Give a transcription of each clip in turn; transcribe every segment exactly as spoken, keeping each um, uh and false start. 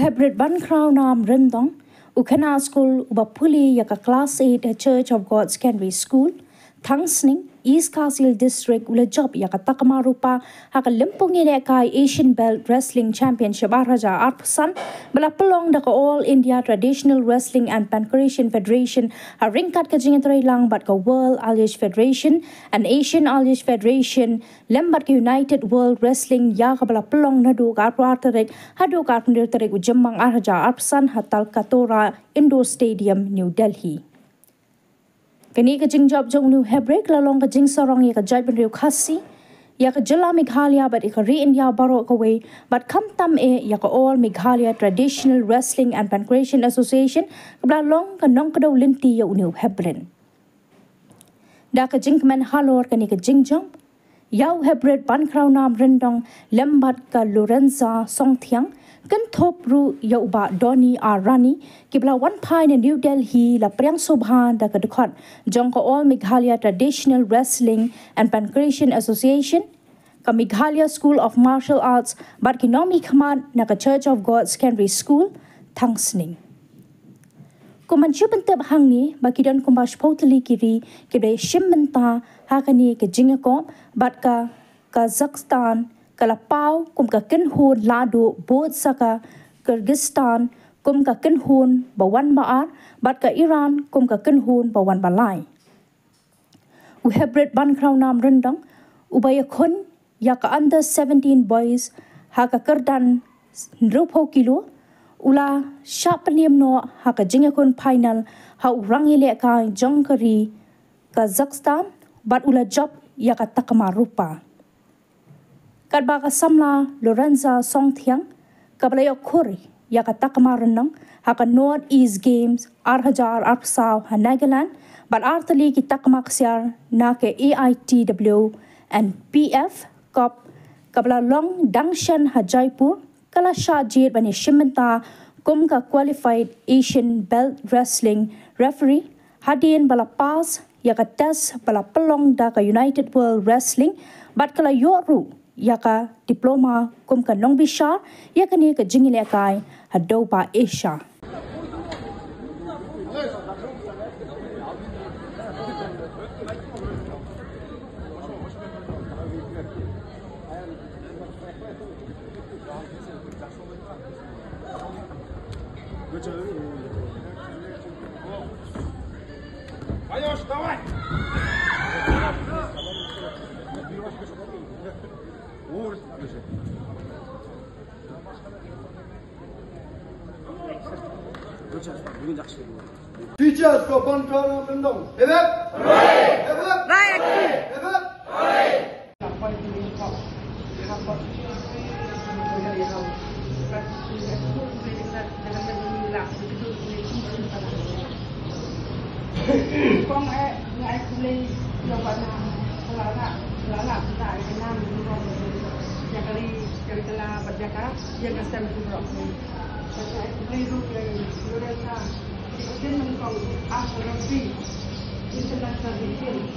Hybrid Ban Khraw Nam Ryndong, u khynnah skul uba pule ïa ka klas eight ha Church of God Secondary School, Thangsning, East Khasi Hills District, u la jop ïa ka takma rupa ha ka lympung ïalehkai Asian Belt Wrestling Championship ar hajar arphew san, ba la pynlong da ka All India Traditional Wrestling and Pankration Federation, ha ryngkat ka jingïatreilang bad ka World Alish Federation and Asian Alish Federation, lem bad ka United World Wrestling, ïa kaba la pynlong naduh ka arphew ar tarik haduh ka arphew hynriew tarik u Jymmang ar hajar arphew san ha Talkatora Indoor Stadium, New Delhi. Kane ka jingjop jong u Hybrid ka la long ka jingsarong ïa ka jaitbynriew Khasi, ïa ka jylla Meghalaya bad ïa ka ri India baroh kawei, bad khamtam eh ïa ka All Meghalaya Traditional Wrestling and Pankration Association, kaba la long ka nongkdew lynti ïa une u Hybrid. Da ka jingkmen halor kane ka jingjop, ïa u Hybrid Ban Khraw Nam Ryndong lem bad ka Lorenza Songthiang, kynthup ruh ïa u Bah Donny R Rani, kiba la wan phai na New Delhi, la pdiang sngewbha da ka dkhot jong ka All Meghalaya Traditional Wrestling and Pankration Association, ka Meghalaya School of Martial Arts bad ki nongmihkhmat na ka Church of God Secondary School, Thangsning. Kum ban shu pyntip hangne ba ki don kumba shiphew tylli ki ri kiba ïashim bynta ha kane ka jingïakob, bad ka Kazakhstan ka la paw kum ka kynhun lahduh bud sa ka Kyrgyzstan kum ka kynhun ba wan ba ar, bad ka Iran kum ka kynhun ba wan ba lai. U Hybrid Ban Khraw Nam Ryndong, uba ïakhun ïa ka Under seventeen Boys ha ka kyrdan hynriewphew kilo, u la shah pynïap noh ha ka jingïakhun final ha u rangïalehkai jong ka ri Kazakhstan, bad u la jop ïa ka takma rupa. Katba ka samla Lorenza Songthiang, kaba la ïoh khur ïa ka takma ryndong ha ka North East Games ar hajar arphew saw ha Nagaland, bad ar tylli ki takma ksiar na ka A I T W and P F Cup, kaba la long dang shen ha Jaipur, ka la shah jied ban ïashim bynta kum ka Qualified Asian Belt Wrestling Referee, hadien ba la pass ïa ka test ba la pynlong da ka United World Wrestling, bad ka la ïoh ruh ïa ka diploma kum ka nongbishar ïa kane ka jingïalehkai ha Dewbah Asia. Teachers for Ban Khraw Nam Ryndong. Hip hip. Hip hip. Hip hip. Kong eh, nga ai khublei ïa u Bah Nam, la la, la la, la ïa ka nam, ïa ka ri, ïa ka jylla bad ïa ka, ïa ka sem kumno. Nga ai khublei ruh ïa u Lorenza, ïa ka jen nyngkong, ah, rugby, international champion.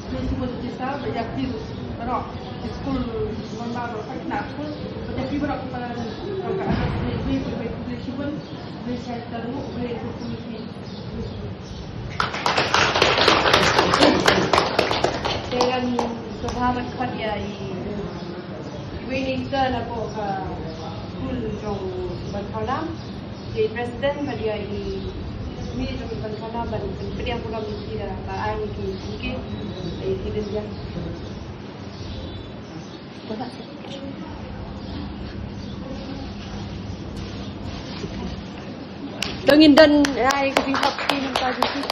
Khublei shibun ki sa ba ïa phi baroh ki skul, mon ba baroh ka khynnah skul, ba ïa phi baroh ki para skul ka khynnah skul, khublei shibun, khublei shibun, khublei shibun ki. Te ngan sngewbha ban khot ïa i Winnie Sir na ka skul jong Ban Khraw Nam. Te President bad ïa i Miss jong Ban Khraw Nam ban pynpdiang burom ïa ki da ba ai ïa ki certificate ïa ki dei ïa. To ngin don ai ka jingpap ki nang ka jingpap.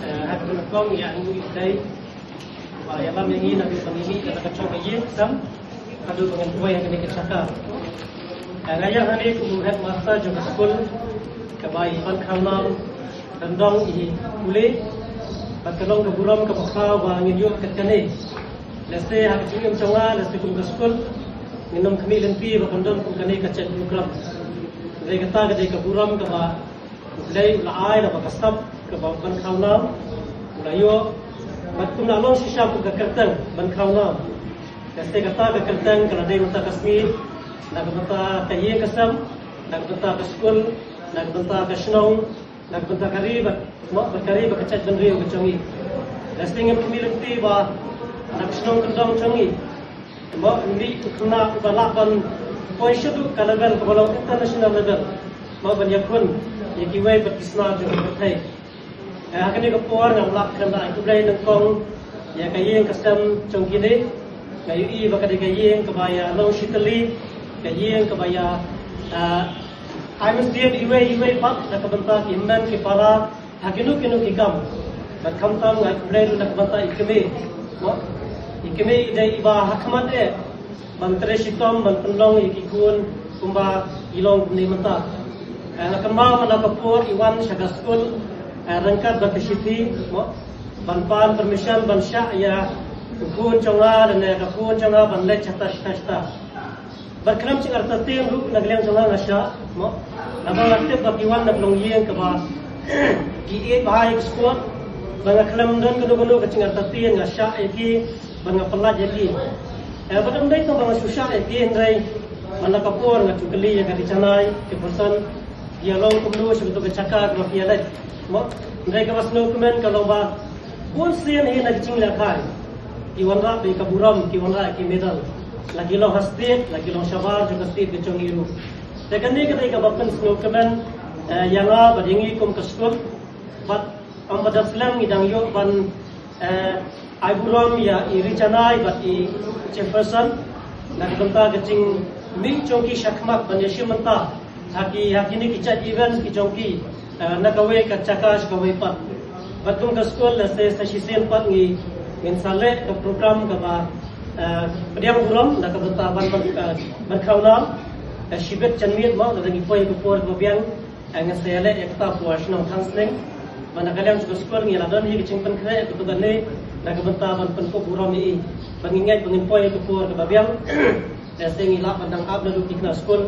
Eh, ha kaba nyngkong ïa ngi dei ba ïalam ïa ngi naduh ba ngi mih na ka jong ka ïing ka sem haduh ba ngan poi ha kane ka jaka. Eh, nga ïalam hangne kum u headmaster jong ka skul kaba i Ban Khrawnam Tyndong i pule. Bad ka long ka burom kaba khraw ba ngin ïoh kat kane. Lehse ha ka jingim jong nga, lehse kum ka skul ngin ym khmih lynti ba kan don kum kane ka jait program. Dei kata ka dei ka burom kaba U Blei u la ai, la ba ka sap kaba Ban Khrawnam u la ïoh. Bad kum la long shisha kum ka kyrteng Ban Khrawnam. Lehse kata ka kyrteng ka la dei mynta ka sngi na ka bynta ka ïing ka sem, na ka bynta ka skul, na ka bynta ka shnong, na ka bynta ka ri bad, mo, bad ka ri bad ka jaitbynriew ka jong ngi. Lehse ngim khmih lynti ba na ka shnong Tyndong jong ngi, mo, ngi u khynnah uba lah ban poi shaduh ka level kaba long international level, mo, ban ïakhun ïa kiwei pat ki sla jong ka pyrthei. Eh, ha kane ka por nga lah khlem da ai khublei nyngkong ïa ka ïing ka sem jong kine. Nga ïohi ba ka dei ka ïing kaba ïa long shi tylli, ka ïing kaba ïa, ah, ai mynsiem iwei iwei pat na ka bynta ki hynmen ki para ha kino kino ki kam. Bad khamtam nga ai khublei ruh na ka bynta i kmie, mo, i kmie i dei iba ha khmat eh ban trei shitom ban pynlong ïa ki khun kumba i long kumne mynta. Eh, nga kynmaw man la ka por i wan sha ka skul, eh, ryngkat bad ka shithi, mo, ban pan permission ban shah ïa u khun jong nga lane ka khun jong nga ban leit shata shata shata. Bad khlem jingartatien ruh na ka liang jong nga nga shah, mo, naba nga tip ba ki wan na ka longïing kaba ki ïeit bha ïa ka sport. Ba nga khlem don kano kano ka jingartatien, nga shah ïa ki bad nga pyllait ïa ki. Eh, bad ym dei tang ba nga shu shah ïa ki, hynrei man la ka por nga ju kylli ïa ka Ri Janai, ka person, ïa long kumno sha kato ka jaka kaba phi ïaleit, mo. Hynrei kaba sngewkmen ka long ba bun sien hi na ki jinglehkai ki wanrah bad ka burom, ki wanrah ki medal. La ki long ha state, la ki long shabar jong ka state ka jong ngi ruh. Te kane ka dei kaba pynsngewkmen, eh, ïa nga bad ïa ngi kum ka skul. Bad ym ba da slem ngi dang ïoh ban, eh, ai burom ïa i Ri Janai bad i Jefferson na ka bynta ka jingmih jong ki shakhmat ban ïashim bynta ha ki, ha kine ki jait events ki jong ki, eh, na kawei ka jaka sha kawei pat. Bad kum ka skul lehse sa shisien pat ngi, ngin sa leh ka program kaba, eh, pdiang burom na ka bynta ban, ban, eh, Ban Khrawnam, eh, shibit janmiet mo, lada ngi poi ka por kaba biang. Eh, ngan sa ïaleh ïa kata hapoh shnong Thangsning. Bad na ka liang jong ka skul ngi la don hi ka jingpynkhreh kato kane na ka bynta ban pynkup burom ïa i. Bad ngi ngeit ba ngin poi ha ka por kaba biang. Te sa ngi lah ban dang ap naduh ki khynnah skul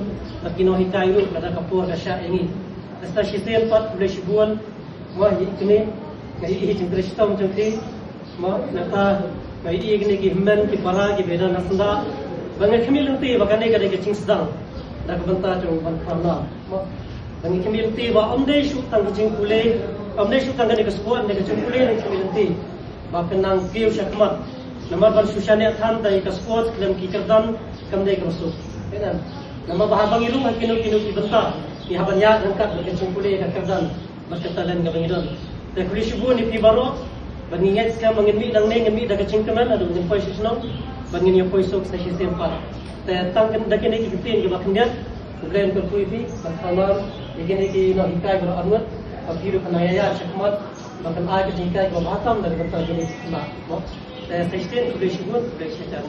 bad ki nonghikai ruh lada ka por ka shah ïa ngi. Te sa shisien pat khublei shibun. Mo, ïa kine, nga ïohi jingtrei shitom jong ki. Mo, nangta nga ïohi kine ki hynmen ki para kiba ïadon ha syndah. Ba nga khmih lynti ba kane ka dei ka jingsdang na ka bynta jong Ban Khrawnam. Mo, ba nga khmih lynti ba ym dei shuh tang ka jingpule, ym dei shuh tang kane ka sport, ym dei ka jingpule, nga khmih lynti ba phin nang kiew shakhmat. Namar ban shu shaniah than da ïa ka sport khlem ki kyrdan kam dei kaba suk. Namar ba haba ngi rung ha kino kino ki bynta ngi hap ban ïaid ryngkat bad ka jingpule, ka kyrdan bad ka talent kaba ngi don. Te khublei shibun ïa phi baroh. Bad ngi ngeit skhem ba ngin mih nangne, ngin mih da ka jingkmen haduh ngin poi sha shnong bad ngin ïa poi suk sa shisien pat. Te tang da kine ki ktien kiba khyndiat, khublei, kyrkhu ïa phi Ban Khrawnam, ïa kine ki nonghikai baroh arngut, ba phi ruh phin nang ïaid shakhmat bad phin ai ka jinghikai kaba bha tam na ka bynta kine ki khynnah. Te sa shisien khublei shibun, khublei shibun.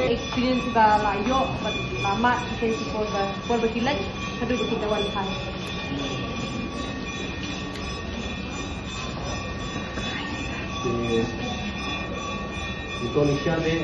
Experience ba la ïoh, ba la mad, ki por ba, por ba ki leit haduh ba ki da wan phai. Ni kon ni sha be.